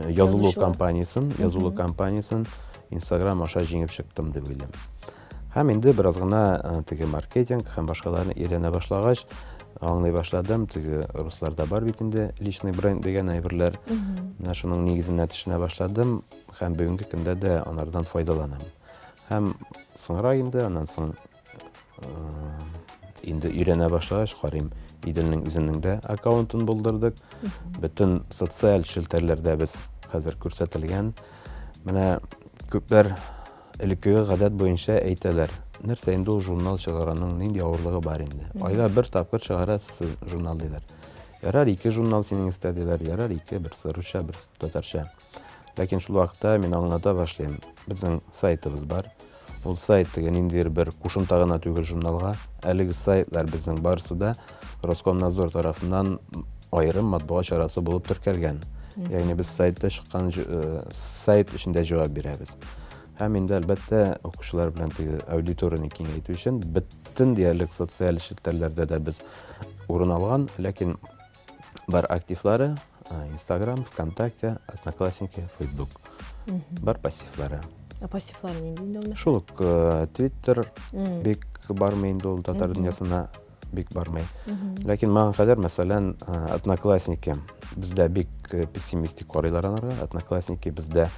язылу кампаниясен, язылу кампаниясен Инстаграм аша җиңеп чыктым дип уйлыйм. Һәм инде бераз гына теге маркетинг һәм башкаларны өйрәнә башлагач, аңлый башладым, теге русларда бар бит инде личный бренд дигән әйберләр. Менә шуның нигезенә төшенә башладым һәм бүгенге көндә дә анардан файдаланам. Һәм соңрак инде, аннан соң инде өйрәнә башлагач, карыйм, Иделнең үзенең дә аккаунтын булдырдык. Бөтен социаль челтәрләрдә без хәзер күрсәтелгән. Менә күпләр элеккеге гадәт буенча әйтәләр. Нәрсә инде ул журнал чыгаруның нинди авырлыгы бар инде? Айга бер тапкыр чыгарасыз журнал диләр. Ярар, ике журнал синең өстә диләр. Ярар, ике, берсе русча, берсе татарча. Ләкин шул вакытта мин аңлата башлыйм. Безнең сайтыбыз бар. Ул сайт теге ниндидер бер кушымта гына түгел журналга. Әлеге сайтлар безнең барысы да Роскомнадзор тарафыннан аерым матбугат чарасы булып теркәлгән. Ягъни без сайтта чыккан сайт өчен дә җавап бирәбез. Һәм инде әлбәттә укучылар белән теге аудиторияне киңәйтү өчен бөтен диярлек социаль челтәрләрдә дә без урын алган, ләкин бар активлары Инстаграм, ВКонтакте, Одноклассники, Фейсбук. Бар пассивлары. Ә пассивлары нинди инде ул? Шул ук Твиттер бик бармый инде ул татар дөньясына бик бармый. Ләкин моңа кадәр, мәсәлән, Одноклассники бездә бик пессимистик карыйлар анарга. Одноклассники бездә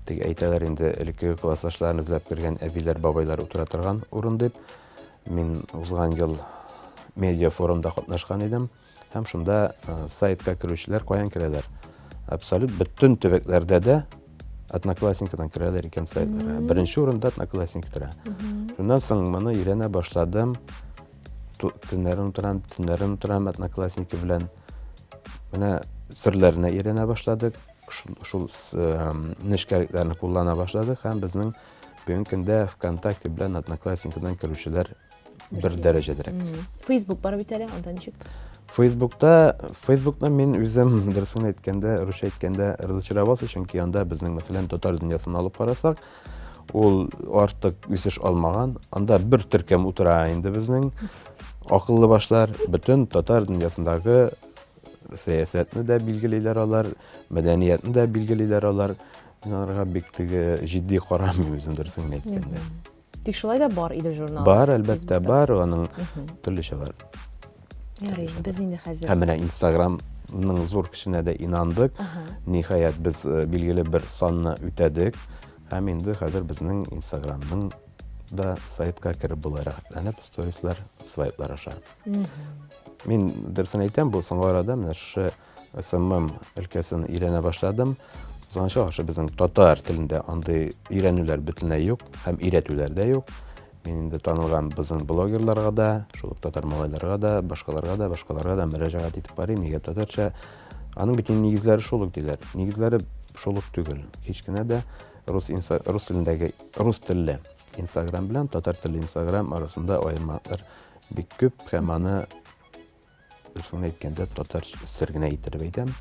теге әйтәләр инде элеккеге классташларын эзләп кергән әбиләр, бабайлар утыра торган урын дип. Мин узган ел медиа форумда катнашкан идем. Һәм шунда сайтка керүчеләр каян керәләр? Абсолют бөтен төбәкләрдә дә Одноклассникадан керәләр икән сайтларга. Беренче урында Одноклассники тора. Шуннан соң моны өйрәнә башладым. Көннәрен утырам, төннәрен утырам Одноклассники белән. Менә серләренә өйрәнә башладык. Шул нечкәлекләрне куллана башладык һәм безнең Бүгенге көндә ВКонтакте белән Одноклассникидан керүчеләр бер дәрәҗәдәрәк. Facebook бар бит әле, анда ничек? Фейсбукта, Фейсбукны мин үзем дөресен әйткәндә, русча әйткәндә разочаровался, чөнки анда безнең, мәсәлән, татар дөньясын алып карасак, ул артык үсеш алмаган. Анда бер төркем утыра инде безнең акыллы башлар, бөтен татар дөньясындагы сәясәтне дә билгелиләр алар, мәдәниятне дә билгелиләр алар. Мин аларга бик теге җитди карамыйм үзем дөресен генә әйткәндә. Тик шулай да бар иде журнал. Бар, әлбәттә, бар, аның төрлечә бар. Ярый, без инде хәзер. Һәм менә Инстаграмның зур көченә дә инандык. Ниһаять, без э, билгеле бер санны үтәдек. Һәм инде хәзер безнең Инстаграмның да сайтка кереп була рәхәтләнеп сторислар, свайплар аша. Мин дөресен әйтәм, бу соңгы арада менә шушы SMM өлкәсен өйрәнә башладым. Кызганычка каршы, безнең татар телендә андый өйрәнүләр бөтенләй юк һәм өйрәтүләр дә юк. Мин инде танылган безнең блогерларга да, шул ук татар малайларга да, башкаларга да, башкаларга да мөрәҗәгать итеп карыйм, нигә татарча? Аның бит инде нигезләре шул ук диләр. Нигезләре шул ук түгел. Һич кенә дә рус, инста, рус телендәге рус телле Инстаграм белән татар телле Инстаграм арасында аермалар бик күп һәм аны Дөресен әйткәндә, татар сер генә иттереп әйтәм,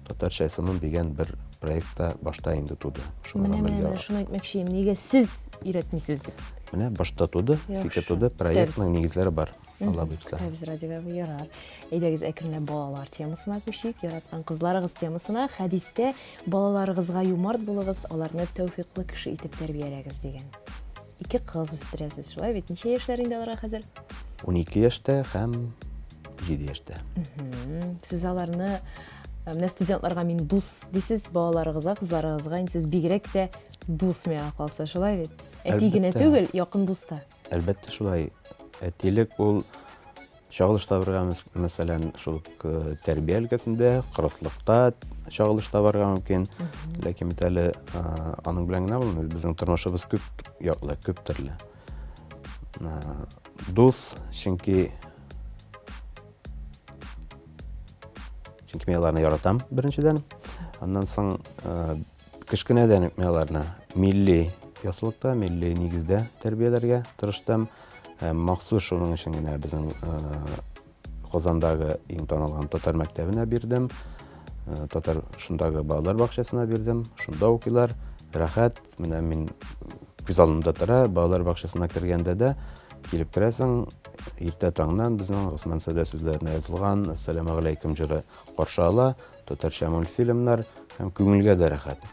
татарча SMM дигән бер проект та башта инде туды. Шуны менә, менә, менә шуны әйтмәкче идем. Нигә сез өйрәтмисез дип? Менә башта туды, фикер туды, проектның нигезләре бар. Алла боерса. Көтәбез, Радик абый, ярар. Әйдәгез, әкренләп балалар темасына күчик, яраткан кызларыгыз темасына. Хәдистә балаларыгызга юмарт булыгыз, аларны тәүфиклы кеше итеп тәрбияләгез дигән. Ике кыз үстерәсез, шулай бит? Ничә яшьләр инде аларга хәзер? 12 яшьтә һәм 7 яшьтә. Сез аларны э, менә студентларга мин дус дисез, балаларыгызга, кызларыгызга инде сез бигрәк тә дус миңа калса, шулай бит? Әти генә түгел, якын дус та. Әлбәттә шулай. Әтилек ул Чагылыш табарга, мәсәлән, шул ук э, тәрбия өлкәсендә, кырыслыкта чагылыш табарга мөмкин. Ләкин бит әле э, аның белән генә булмый. Безнең тормышыбыз күп яклы, күп төрле. Э, дус, чөнки чөнки мин аларны яратам, беренчедән. Аннан соң кечкенәдән үк мин аларны милли яссылыкта, милли нигездә тәрбияләргә тырыштым. Һәм махсус шуның өчен генә безнең Казандагы иң танылган татар мәктәбенә бирдем. Татар шундагы балалар бакчасына бирдем. Шунда укыйлар. Рәхәт. Менә мин күз алдымда тора, балалар бакчасына кергәндә дә килеп керәсең, иртә таңнан безнең Госман Сәдә сүзләренә язылган Әссәламү галәйкүм җыры каршы ала, татарча мультфильмнар һәм күңелгә дә рәхәт.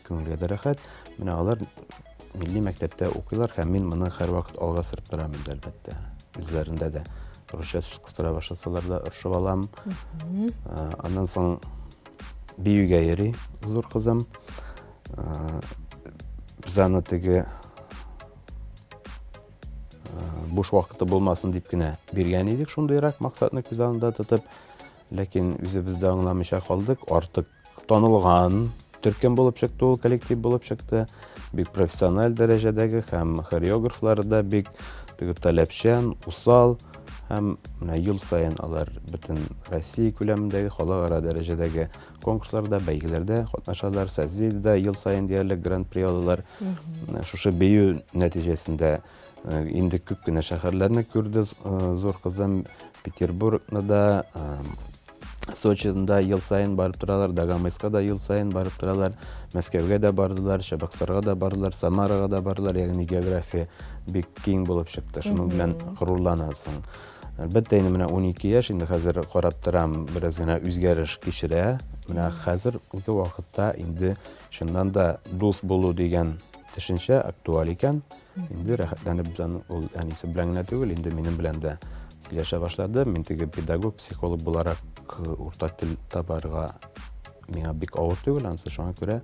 Күңелгә дә рәхәт. Менә алар милли мәктәптә укыйлар һәм мин моны һәрвакыт алга сырып торам инде, әлбәттә. Үзләрендә дә русча сүз кыстыра башласалар да орышып алам. Аннан соң биюгә йөри зур кызым. Без аны теге буш вакыты булмасын дип кенә биргән идек шундыйрак максатны күз алдында тотып. Ләкин үзебез дә аңламыйча калдык, артык танылган төркем булып чыкты ул, коллектив булып чыкты. Бик профессиональ дәрәҗәдәге һәм хореографлары да бик теге таләпчән, усал һәм менә ел саен алар бөтен Россия күләмендәге, халыкара дәрәҗәдәге конкурсларда, бәйгеләрдә катнашалар. Созвездиедә ел саен диярлек гран-при алалар. Шушы бию нәтиҗәсендә э, инде күп кенә шәһәрләрне күрде э, зур кызым. Петербургны да, э, Сочида ел саен барып торалар, Дагомыска да ел саен барып торалар, Мәскәүгә дә бардылар, Чабаксарга да бардылар, Самарага да бардылар, ягъни география бик киң булып чыкты. Шуның белән горурланасың. Әлбәттә, инде менә 12 яшь, инде хәзер карап торам, бераз генә үзгәреш кичерә. Менә хәзерге вакытта инде чыннан да дус булу дигән төшенчә актуаль икән. Инде рәхәтләнеп без аны ул әнисе белән генә түгел, инде минем белән дә сөйләшә башлады. Мин теге педагог, психолог буларак э, уртак тел табарга миңа бик авыр түгел, анысы шуңа күрә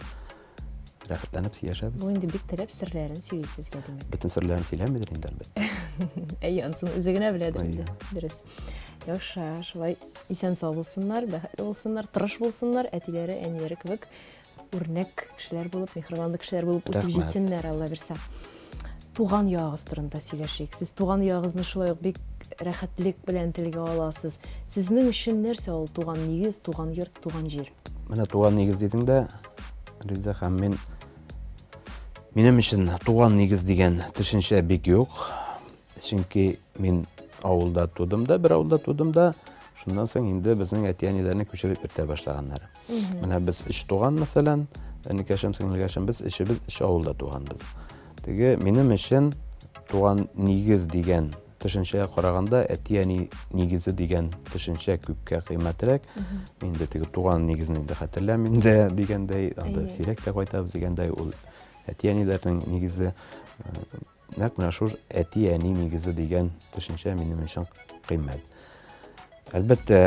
рәхәтләнеп сөйләшәбез. Бу инде бик теләп серләрен сөйли сезгә, димәк. Бөтен серләрен сөйләмидер инде, әлбәттә. Әйе, анысын үзе генә беләдер инде. Дөрес. Яхшы, шулай исән-сау булсыннар, бәхетле булсыннар, тырыш булсыннар, әтиләре, әниләре кебек үрнәк кешеләр булып, миһербанлы кешеләр булып үсеп җитсеннәр, Алла бирсә. Туган ягыгыз турында сөйләшик. Сез туган ягыгызны шулай ук бик рәхәтлек белән телгә аласыз. Сезнең өчен нәрсә ул туган нигез, туган йорт, туган җир? Менә туган нигез дидең дә, Резидә, һәм мин Минем өчен туган нигез дигән төшенчә бик юк. Чөнки мин авылда тудым да, бер авылда тудым да, шуннан соң инде безнең әти-әниләрне күчереп йөртә башлаганнар. Менә без өч туган, мәсәлән, энекәшем, сеңелкәшем, без өчебез өч авылда туганбыз. Теге минем өчен туган нигез дигән төшенчәгә караганда әти-әни нигезе дигән төшенчә күпкә кыйммәтрәк. Инде теге туган нигезне инде хәтерләмим дә дигәндәй, анда сирәк тә кайтабыз дигәндәй, ул әти-әниләрнең нигезе э, нәкъ менә шул әти-әни нигезе дигән төшенчә минем өчен кыйммәт. Әлбәттә,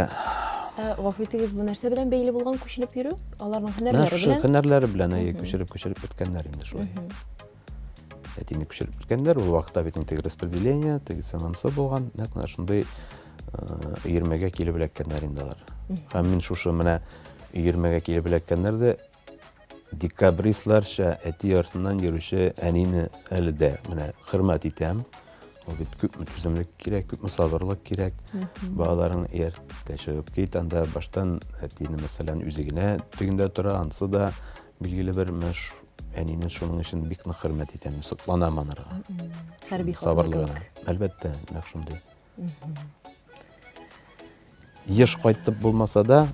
Ә, гафу итегез, бу нәрсә белән бәйле булган күченеп йөрү? Аларның һөнәрләре белән? Һөнәрләре белән, әйе, күчереп күчереп беткәннәр инде шулай. Әтине күчереп беткәннәр, ул вакытта бит инде распределение, тегесе монысы булган, нәкъ менә шундый өермәгә килеп эләккәннәр инде алар. Һәм мин шушы менә өермәгә килеп эләккәннәр дә декабристларча әти артыннан йөрүче әнине әле дә менә хөрмәт итәм. Ул бит күпме түземлек кирәк, күпме сабырлык кирәк. Балаларың ияртә чыгып кит, анда баштан әтине, мәсәлән, үзе генә тегендә тора, ансы да билгеле бер менә әнине шуның өчен бик нык хөрмәт итәм, сокланам анарга. Хәрби сабырлыгына. Әлбәттә, нәкъ шундый. Еш кайтып булмаса да,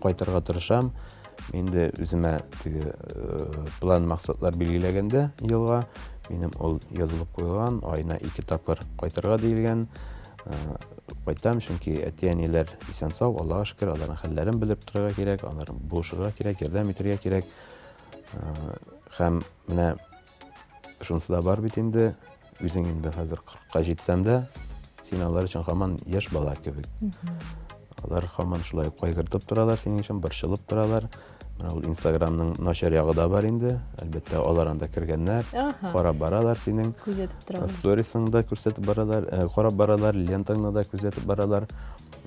кайтырга тырышам. Инде үземә теге э, план максатлар билгеләгәндә елга минем ул язылып куелган, аена ике тапкыр кайтырга диелгән. Э, кайтам, чөнки әти-әниләр исән-сау, Аллага шөкер, аларның хәлләрен белеп торырга кирәк, алар булышырга кирәк, ярдәм итәргә кирәк. Э, һәм менә шунысы да бар бит инде, үзең инде хәзер 40-ка җитсәм дә, син алар өчен һаман яшь бала кебек. Алар һаман шулай кайгыртып торалар синең өчен, борчылып торалар. Менә ул Инстаграмның начар ягы да бар инде. Әлбәттә, алар анда кергәннәр, карап баралар синең. Күзәтеп торалар. Сторисыңны да күрсәтеп баралар, э, карап баралар, лентаңны да күзәтеп баралар.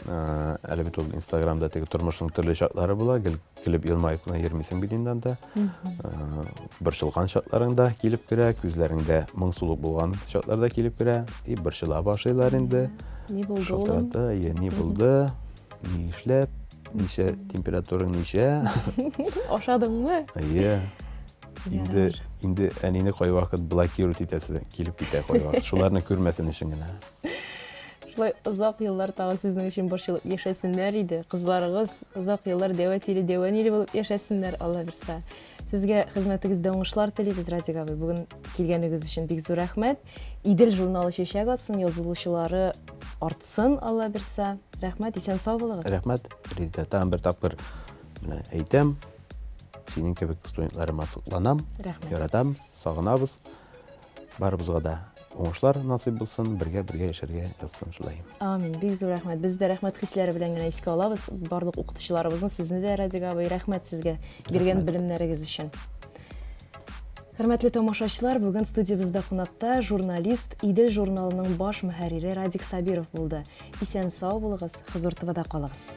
Э, әле бит ул Инстаграмда теге тормышның төрле чаклары була, гел көлеп елмаеп кына йөрмисең бит инде анда. Э, борчылган чакларың да килеп керә, күзләреңдә моңсулык булган чаклар да килеп керә. И борчыла башлыйлар инде. Ни булды, улым? Шалтырата, ни булды, ни эшләп, Ничә температураң ничә? Ашадыңмы? Әйе. Инде инде әнине кайвакыт блокировать итәсе килеп китә кайвакыт. Шуларны күрмәсен өчен генә. Шулай озак еллар тагын сезнең өчен борчылып яшәсеннәр иде. Кызларыгыз озак еллар дәү әтиле, дәү әниле булып яшәсеннәр, Алла бирсә. Сезгә хезмәтегездә уңышлар телибез, Радик абый. Бүген килгәнегез өчен бик зур рәхмәт. Идел журналы чәчәк атсын, язылучылары артсын, Алла бирсә. Рәхмәт, исән сау булыгыз. Рәхмәт, Резидә. Тагын бер тапкыр менә әйтәм, синең кебек студентларыма сокланам, Рәхмәт. яратам, сагынабыз. Барыбызга да уңышлар насыйп булсын, бергә-бергә яшәргә язсын шулай. Амин. Бик зур рәхмәт. Без дә рәхмәт хисләре белән генә искә алабыз барлык укытучыларыбызны, сезне дә, Радик абый, рәхмәт сезгә биргән белемнәрегез өчен. Хөрмәтле тамашачылар, бүген студиябездә кунакта журналист, Идел журналының баш мөхәррире Радик Сабиров булды. Исән сау булыгыз, Хозур ТВда калыгыз.